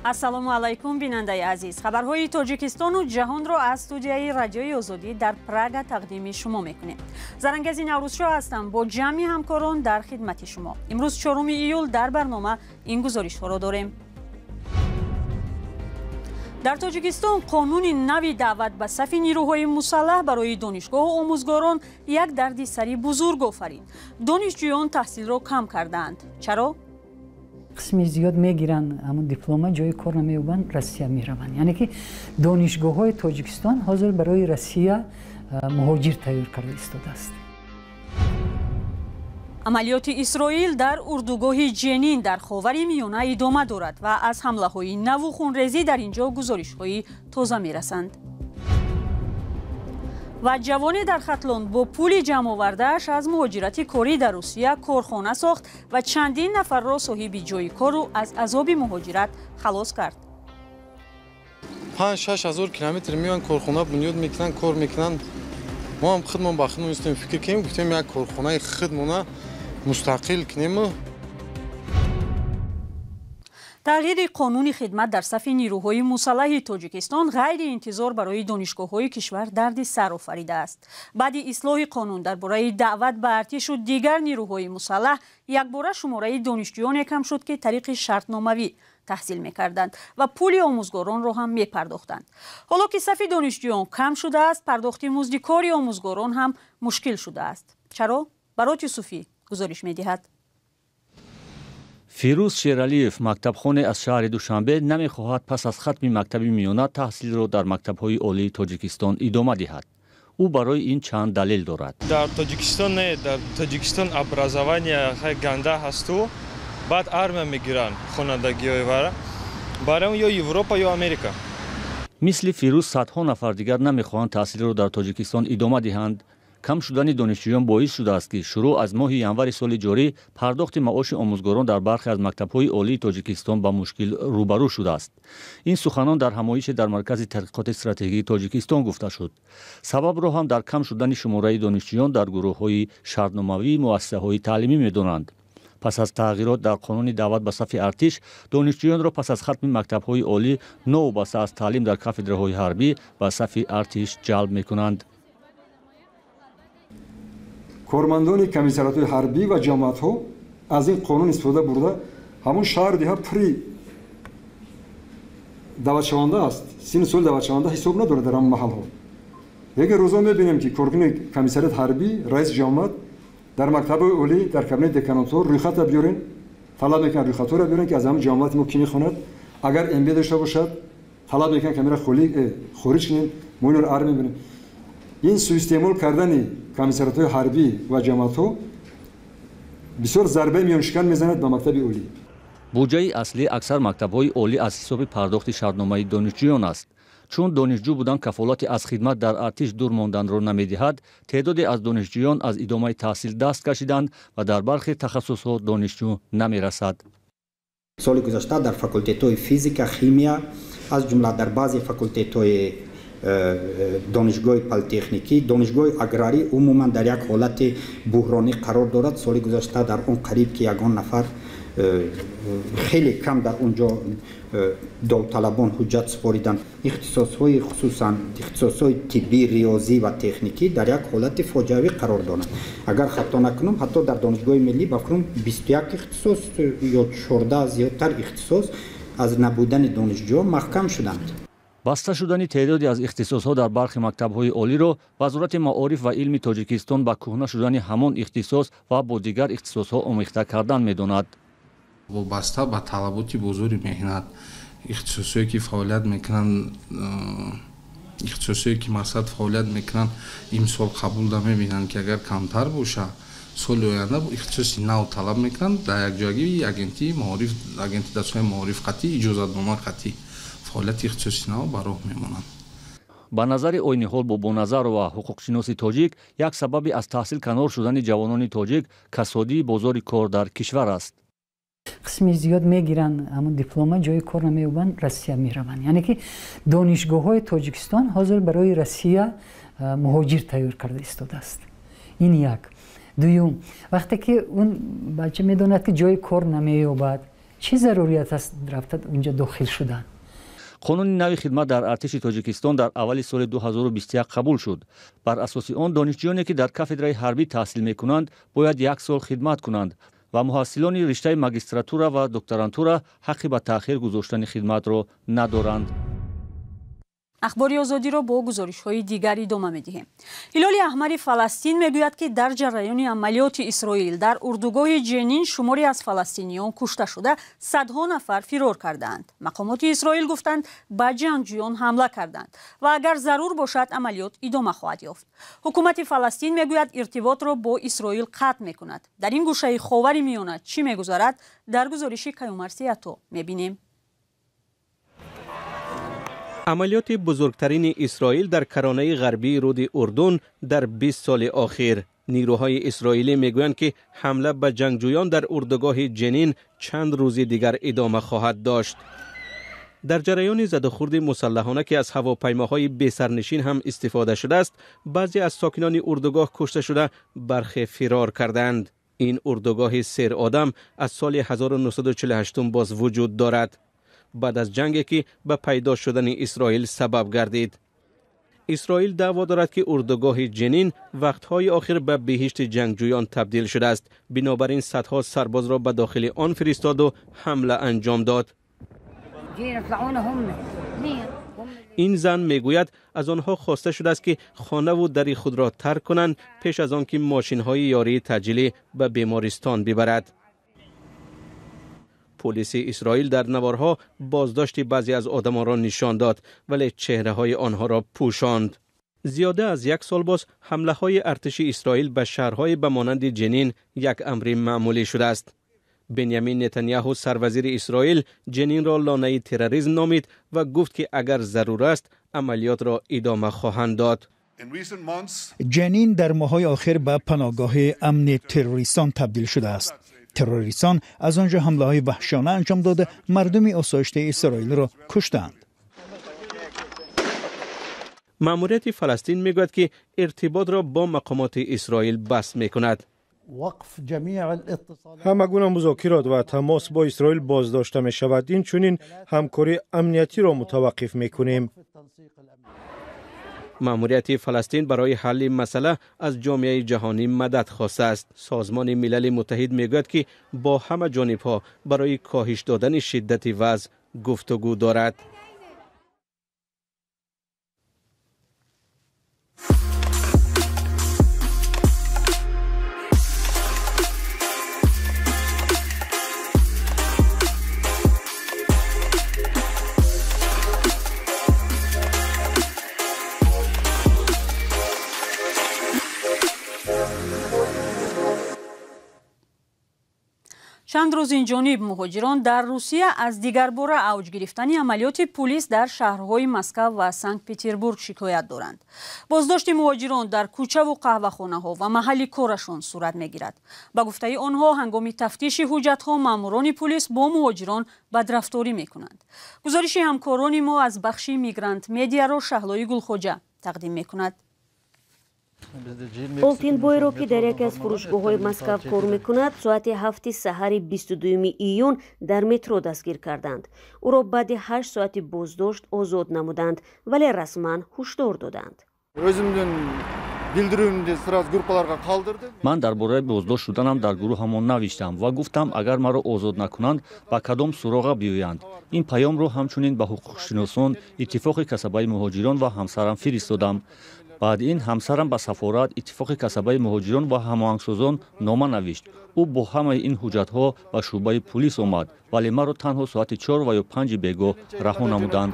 Ассалому алайкум, бинандаи азиз. Хабарҳои Тоҷикистону ҷаҳонро аз студияи Радиои Озодӣ дар Прага тақдими шумо мекунем. Зарангези Наврӯзшоҳ ҳастам, бо ҷамъи ҳамкорон дар хидмати шумо. Имрӯз 4 июл дар барнома ин гузоришҳоро дорем. Дар Тоҷикистон қонуни нави даъват ба сафи нирӯҳои мусаллаҳ барои донишгоҳу омӯзгорон як дарди сари бузург офарид. Донишҷӯён таҳсилро кам кардаанд. Чаро? Қисми зиёд мегиранд ҳамон диплома, ҷои кор намеёбанд, Россия мераванд. Яъне ки донишгоҳҳои Тоҷикистон ҳозир барои Россия муҳоҷир тайёр карда истодааст. Амалиёти Исроил дар урдугоҳи Ҷенин дар Ховари Миёна идома дорад ва аз ҳамлаҳои наву хунрезӣ дар ин ҷо гузоришҳои тоза мерасанд. Ва ҷавоне дар Хатлон бо пули ҷамъовардааш аз муҳоҷирати корӣ дар Русия корхона сохт ва чандин нафарро соҳиби ҷои кору аз азоби муҳоҷират халос кард. 5-6 ҳазор километр меоянд, корхона бунёд мекунанд, кор мекунанд. Мо ҳам худмон ба худмон истем, фикр кунем, гуфтем як корхонаи худмона мустақил кунем. Тағйири қонуни хидмат дар сафи нирӯҳои мусаллаҳи Тоҷикистон ғайриинтизор барои донишгоҳҳои кишвар дарди сар офаридааст. Баъди ислоҳи қонун дар бораи даъват ба артишу дигар нирӯҳои мусаллаҳ якбора шумораи донишҷӯёне кам шуд, ки тариқи шартномавӣ таҳсил мекарданд ва пули омӯзгоронро ҳам мепардохтанд. Ҳоло ки сафи донишҷӯён кам шудааст, пардохти музди кори омӯзгорон ҳам мушкил шудааст. Чаро? Барот Юсуфӣ гузориш медиҳад. Фирӯз Шералиев, мактабхоне аз шаҳри Душанбе, намехоҳад пас аз хатми мактаби миёна таҳсилро дар мактабҳои олии Тоҷикистон идома диҳад. Ӯ барои ин чанд далел дорад. Дар Тоҷикистон не, дар Тоҷикистон образование ганда ҳасту, баъд армия мегиранд хонандагиҳои вара. Барои ё Европа, ё Америка. Мисли Фирӯз садҳо нафар дигар намехоҳанд таҳсилро дар Тоҷикистон идома диҳанд. Кам шудани донишҷӯён боис шудааст, ки шурӯъ аз моҳи январи соли ҷорӣ пардохти маоши омӯзгорон дар бархе аз мактабҳои олии Тоҷикистон ба мушкил рӯбарӯ шудааст. Ин суханон дар ҳамоише дар Маркази тадқиқоти стратегии Тоҷикистон гуфта шуд. Сабабро ҳам дар кам шудани шумораи донишҷӯён дар гурӯҳҳои шартномавии муассисаҳои таълимӣ медонанд. Пас аз тағйирот дар қонуни даъват ба сафи артиш, донишҷӯёнро пас аз хатми мактабҳои олӣ новобаста аз таълим дар кафедраҳои ҳарбӣ ба сафи артиш ҷалб мекунанд. Кормандони комиссариатҳои ҳарбӣ ва ҷамоатҳо аз ин қонун истифода бурда, ҳамон шаҳр деҳа пури даъватшаванда аст, синну соли даъватшаванда ҳисоб надорад дар ҳамон маҳалҳо. Лекин рӯзо мебинем, ки коркуни комиссариат ҳарбӣ, раиси ҷамоат дар мактабҳои олӣ, дар кабинети деканотҳо рӯйхатро биёрен, талаб мекунанд рӯйхатҳоро биёрен, ки аз ҳамон ҷамоати мо кӣ мехонад, агар МБ дошта бошад, талаб мекунанд ки амира хориҷ кунем, мо инро армия мебинем. Ин суистеъмол кардани комиссариатҳои ҳарбӣ ва ҷамоатҳо бисёр зарбаи миёншикан мезанад ба мактаби олӣ. Буҷаи аслии аксар мактабҳои олӣ аз ҳисоби пардохти шартномаи донишҷӯён аст. Чун донишҷӯ будан кафолати аз хидмат дар артиш дур монданро намедиҳад, теъдоде аз донишҷӯён аз идомаи таҳсил даст кашиданд ва дар бархе тахассусҳо донишҷӯ намерасад. Соли гузашта дар факултетҳои физика, химия, аз ҷумла дар баъзе факултетҳои донишгоҳи политехникӣ, донишгоҳи аграрӣ умуман дар як ҳолати буҳронӣ қарор дорад. Соли гузашта дар он қариб ки ягон нафар, хеле кам дар он ҷо довталабон ҳуҷҷат супориданд. Ихтисосҳои, хусусан ихтисосҳои тиббӣ, риёзӣ ва техникӣ дар як ҳолати фоҷиавӣ қарор доранд. Агар хато накунам, ҳатто дар донишгоҳи миллӣ ба фикрам 21 ихтисос ё 14 зиёдтар ихтисос аз набудани донишҷӯ маҳкам шуданд. Баста шудани теъдоде аз ихтисосҳо дар бархе мактабҳои олиро Вазорати маориф ва илми Тоҷикистон ба кӯҳна шудани ҳамон ихтисос ва бо дигар ихтисосҳо омехта кардан медонад. Вобаста ба талаботи бозори меҳнат, ихтисосҳое ки фаъолият мекунанд, ихтисосҳое ки мақсад фаъолият мекунанд, имсол қабулда мебинанд, ки агар камтар боша, соли оянда ихтисоси нав талаб мекунанд. Дар якҷоягии агентии маориф, агентии дастгоҳи маориф қатъӣ, иҷозатнома қатъӣ фаъолияти ихтисоси нав ба роҳ мемонанд. Ба назари Ойниҳол Бобоназарова, ҳуқуқшиноси тоҷик, як сабаби аз таҳсил канор шудани ҷавонони тоҷик касодии бозори кор дар кишвар аст. Қисми зиёд мегиранд ҳамон диплома, ҷои кор намеёбанд, Россия мераванд. Яъне ки донишгоҳҳои Тоҷикистон ҳозир барои Россия муҳоҷир тайёр карда истодааст. Ин як. Дуюм, вақте ки он бача медонад, ки ҷои кор намеёбад, Чӣ зарурият аст рафта унҷа дохил шудан? Қонуни нави хидмат дар артиши Тоҷикистон дар аввали соли 2021 қабул шуд. Бар асоси он донишҷӯёне ки дар кафедраи ҳарбӣ таҳсил мекунанд, бояд як сол хидмат кунанд ва муҳассилони риштаи магистратура ва докторантура ҳаққи ба таъхир гузоштани хидматро надоранд. Ахбори Озодиро бо гузоришҳои дигар идома медиҳем. Ҳилоли Аҳмари Фаластин мегӯяд, ки дар ҷараёни амалиёти Исроил дар урдугоҳи Ҷенин шумори аз фаластиниён кушта шуда, садҳо нафар фирор кардаанд. Мақомоти Исроил гуфтанд, ба ҷангҷӯён ҳамла карданд ва агар зарур бошад, амалиёт идома хоҳад ёфт. Ҳукумати Фаластин мегӯяд, иртиботро бо Исроил қатъ мекунад. Дар ин гӯшаи Ховари Миёна чӣ мегузарад, дар гузориши Каюмар Сиято мебинем. Амалиёти бузургтарини Исроил дар каронаи ғарбии руди Урдун дар 20 соли охир. Нирӯҳои исроилӣ мегӯянд, ки ҳамла ба ҷангҷӯён дар урдугоҳи Ҷенин чанд рӯзи дигар идома хоҳад дошт. Дар ҷараёни задухӯрди мусаллаҳона, ки аз ҳавопаймоҳои бесарнишин ҳам истифода шудааст, баъзе аз сокинони урдугоҳ кушта шуда, бархе фирор кардаанд. Ин урдугоҳи серодам аз соли 1948 боз вуҷуд дорад, баъд аз ҷанге ки ба пайдо шудани Исроил сабаб гардид. Исроил даъво дорад, ки урдугоҳи Ҷенин вақтҳои охир ба биҳишти ҷангҷӯён табдил шудааст. Бинобар ин садҳо сарбозро ба дохили он фиристоду ҳамла анҷом дод. Ин зан мегӯяд, аз онҳо хоста шудааст, ки хонаву дари худро тарк кунанд пеш аз он ки мошинҳои ёрии таъҷилӣ ба бемористон бибарад. Полиси Исроил дар наворҳо боздошти баъзе аз одамонро нишон дод, вале чеҳраҳои онҳоро пӯшонд. Зиёда аз як сол боз ҳамлаҳои артиши Исроил ба шаҳрҳои ба монанди Ҷенин як амри маъмулӣ шудааст. Бенямин Нетаняҳу, сарвазири Исроил, Ҷенинро лонаи терроризм номид ва гуфт, ки агар зарур аст, амалиётро идома хоҳанд дод. Ҷенин дар моҳҳои охир ба паноҳгоҳи амни террористон табдил шудааст. Террористон аз он ҷо ҳамлаҳои ваҳшиёна анҷом дода, мардуми осоиштаи Исроилро куштанд. Маъмурияти Фаластин мегӯяд, ки иртиботро бо мақомоти Исроил баст мекунад. Ҳама гуна музокирот ва тамос бо Исроил боздошта мешавад. Инчунин ҳамкории амниятиро мутаваққиф мекунем. Маъмурияти Фаластин барои ҳалли масъала аз ҷомеаи ҷаҳонӣ мадад хостааст. Созмони Милали Муттаҳид мегӯяд, ки бо ҳама ҷонибҳо барои коҳиш додани шиддати вазъ гуфтугӯ дорад. Чанд рӯз инҷониб муҳоҷирон дар Русия аз дигарбора авҷ гирифтани амалиёти пулис дар шаҳрҳои Москва ва Санкт-Петербург шикоят доранд. Боздошти муҳоҷирон дар кӯчаву қаҳвахонаҳо ва маҳалли корашон сурат мегирад. Ба гуфтаи онҳо, ҳангоми тафтиши ҳуҷҷатҳо маъмурони пулис бо муҳоҷирон бадрафторӣ мекунанд. Гузориши ҳамкорони мо аз бахши Мигрант Медиаро Шаҳлои Гулхоҷа тақдим мекунад. Олтинбойро, ки дар яке аз фурӯшгоҳҳои Москав кор мекунад, соати 7 саҳари 22 июн дар метро дастгир карданд. Ӯро баъди 8 соати боздошт озод намуданд, вале расман ҳушдор доданд. Ман дар бораи боздошт шуданам дар гурӯҳамон навиштам ва гуфтам, агар маро озод накунанд, ба кадом суроға биёянд. Ин паёмро ҳамчунин ба ҳуқуқшиносон, иттифоқи касабаи муҳоҷирон ва ҳамсарам фиристодам. Баъд ин ҳамсарам ба сафорат, иттифоқи касабаи муҳоҷирон ва ҳамоҳангсозон нома навишт. Ӯ бо ҳамаи ин ҳуҷҷатҳо ба шӯъбаи пулис омад, вале маро танҳо соати 4 ва ё 5 бегоҳ раҳо намуданд.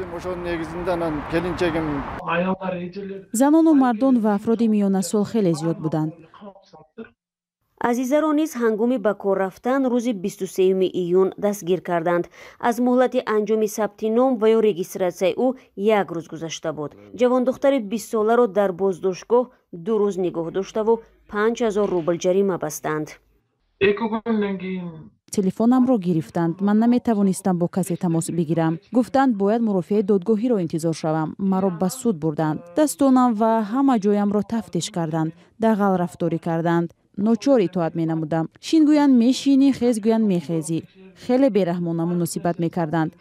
Занону мардон ва афроди миёнасол хеле зиёд буданд. Азизаро низ ҳангоми ба кор рафтан рӯзи 23 июн дастгир карданд. Аз муҳлати анҷоми сабти ном ва ё регистратсияи ӯ як рӯз гузашта буд. Ҷавондухтари 20соларо дар боздоштгоҳ 2 рӯз нигоҳ доштаву 5000 рубл ҷарима бастанд. Телефонамро гирифтанд. Ман наметавонистам бо касе тамос бигирам. Гуфтанд, бояд мурофиаи додгоҳиро интизор шавам. Маро ба суд бурданд. Дастонам ва ҳама ҷоямро тафтиш карданд. Дағал рафторӣ карданд. Ночор итоат менамудам. Шин гӯянд мешинӣ, хез гӯянд мехезӣ. Хеле бераҳмона муносибат мекарданд.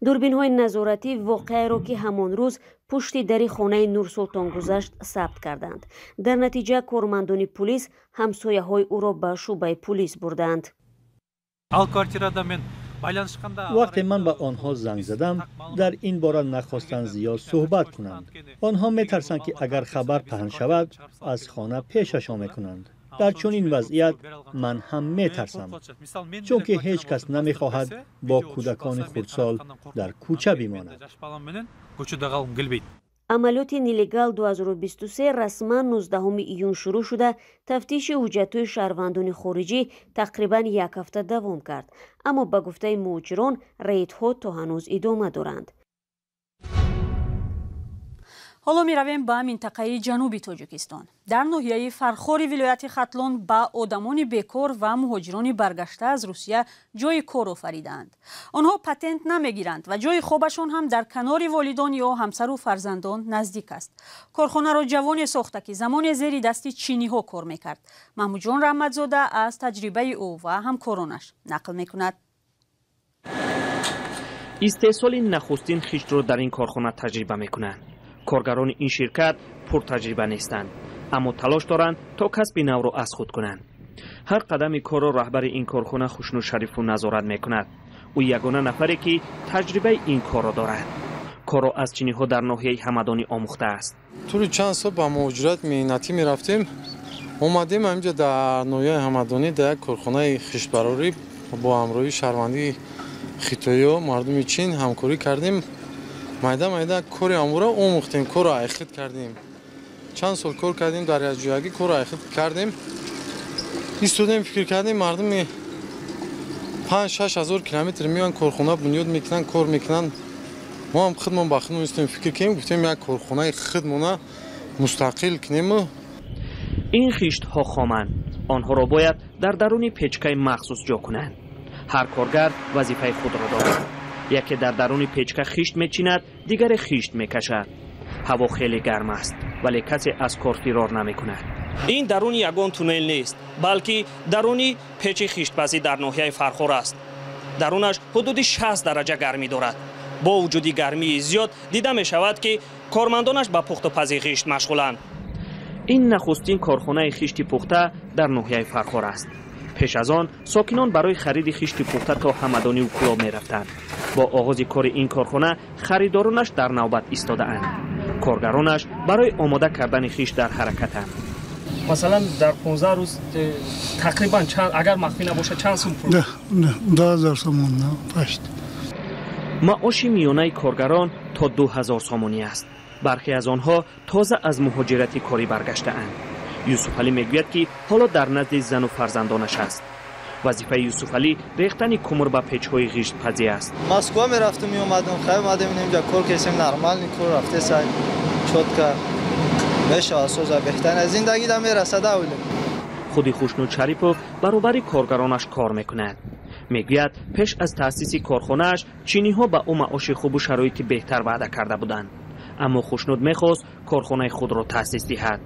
Дурбинҳои назоратӣ воқеаеро, ки ҳамон рӯз пушти дари хонаи Нурсултон гузашт, сабт карданд. Дар натиҷа кормандони пулис ҳамсояҳои ӯро ба шӯъбаи пулис бурданд. Вақте ман ба онҳо занг задам, дар ин бора нахостанд зиёд суҳбат кунанд. Онҳо метарсанд, ки агар хабар паҳн шавад, аз хона пешашон мекунанд. Дар чунин вазъият ман ҳам метарсам, чунки ҳеҷ кас намехоҳад бо кӯдакони хурдсол дар кӯча бимонад. Амалиёти «Нелегал 2023» расман 19 июн шурӯъ шуда, тафтиши ҳуҷҷатҳои шаҳрвандони хориҷӣ тақрибан як ҳафта давом кард. Аммо ба гуфтаи муҳоҷирон, рейдҳо то ҳанӯз идома доранд. Ҳоло меравем ба минтақаи ҷануби Тоҷикистон. Дар ноҳияи Фархори вилояти Хатлон ба одамони бекор ва муҳоҷирони баргашта аз Русия ҷои кор офаридаанд. Онҳо патент намегиранд ва ҷои хобашон ҳам дар канори волидон ё ҳамсару фарзандон наздик аст. Корхонаро ҷавоне сохта, ки замоне зери дасти чиниҳо кор мекард. Маҳмудҷон Раҳматзода аз таҷрибаи ӯ ва ҳамкоронаш нақл мекунад. Истеҳсоли нахустин хиштро дар ин корхона таҷриба мекунанд. Коргарони ин ширкат пуртаҷриба нестанд, аммо талош доранд, то касби навро аз худ кунанд. Ҳар қадами корро раҳбари ин корхона Хушнуд Шарифу назорат мекунад. Ӯ ягона нафаре, ки таҷрибаи ин корро дорад. Корро аз чиниҳо дар ноҳияи Ҳамадонӣ омӯхтааст. Тӯли чанд сол ба муҳоҷират меҳнатӣ мерафтем. Омадем ҳаминҷа дар ноҳияи Ҳамадонӣ, дар як корхонаи хиштбарорӣ бо ҳамроҳии шаҳрвандии хитоиё, мардуми Чин ҳамкорӣ кардем. Майда майда кори амура омӯхтем, корро айхид кардем. Чанд сол кор кардем дар якҷоягӣ, корро айхид кардем. Истодем, фикр кардем, мардуми 5-6 ҳазор километр меоянд, корхона бунёд мекунанд, кор мекунанд. Мо ҳам худмон ба худмон истодем, фикр кардем, гуфтем, як корхонаи худмона мустақил кунем. Ин хиштҳо хоманд. Онҳоро бояд дар даруни печкаи махсус ҷо кунанд. Ҳар коргар вазифаи худро дорад. Яке дар даруни печка хишт мечинад, дигаре хишт мекашад. Ҳаво хеле гарм аст, вале касе аз кор фирор намекунад. Ин даруни ягон туннел нест, балки даруни печи хиштпазӣ дар ноҳияи Фархор аст. Дарунаш ҳудуди 60 дараҷа гармӣ дорад. Бо вуҷуди гармии зиёд дида мешавад, ки кормандонаш ба пухтупази хишт машғуланд. Ин нахустин корхонаи хишти пухта дар ноҳияи Фархор аст. Пеш аз он сокинон барои хариди хишти пухта то Ҳамадониву Кӯлоб мерафтанд. Бо оғози кори ин корхона харидоронаш дар навбат истодаанд. Коргаронаш барои омода кардани хишт дар ҳаракатанд. Масалан, дар 15 рӯз тақрибан чанд, агар махфӣ набошад, чанд сум пул? 2000 сомон пашт. Маоши миёнаи коргарон то 2000 сомонӣ аст. Бархе аз онҳо тоза аз муҳоҷирати корӣ баргаштаанд. Юсуфалӣ мегӯяд, ки ҳоло дар назди зану фарзандонаш аст. Вазифаи Юсуфалӣ рехтани кумр ба печҳои ғиштпазӣ аст. Москва мерафтум, меомадум, хай омадем, инҷа кор кесем, нормальный кор рафтеса, чётко мешавад, соза беҳтар аз зиндагӣ да мерасад авле. Худи Хушнуд Шарипов баробари коргаронаш кор мекунад. Мегӯяд, пеш аз таъсиси корхонааш чиниҳо ба ӯ маоши хубу шароити беҳтар ваъда карда буданд. Аммо Хушнуд мехост корхонаи худро таъсис диҳад.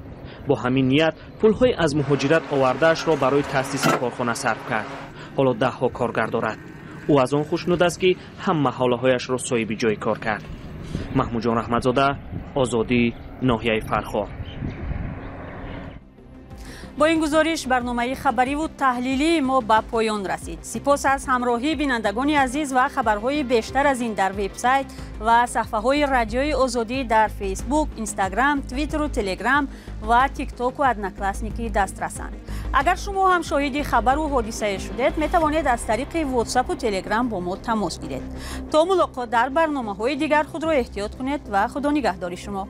Бо ҳамин ният пулҳои аз муҳоҷират овардаашро барои таъсиси корхона сарф кард. Ҳоло даҳҳо коргар дорад. Ӯ аз он хушнуд аст, ки ҳам маҳаллаҳояшро соҳиби ҷои кор кард. Маҳмудҷон Раҳматзода, Озодӣ, ноҳияи Фархор. Бо ин гузориш барномаи хабариву таҳлилии мо ба поён расид. Сипос аз ҳамроҳии бинандагони азиз ва хабарҳои бештар аз ин дар вебсайт ва саҳфаҳои Радиои Озодӣ дар Фейсбук, Инстаграм, Твиттеру Телеграм ва Тиктоку Одноклассники дастрасанд. Агар шумо ҳам шоҳиди хабару ҳодисае шудед, метавонед аз тариқи Ватсапу Телеграм бо мо тамос гиред. То мулоқот дар барномаҳои дигар худро эҳтиёт кунед ва Худо нигаҳдори шумо.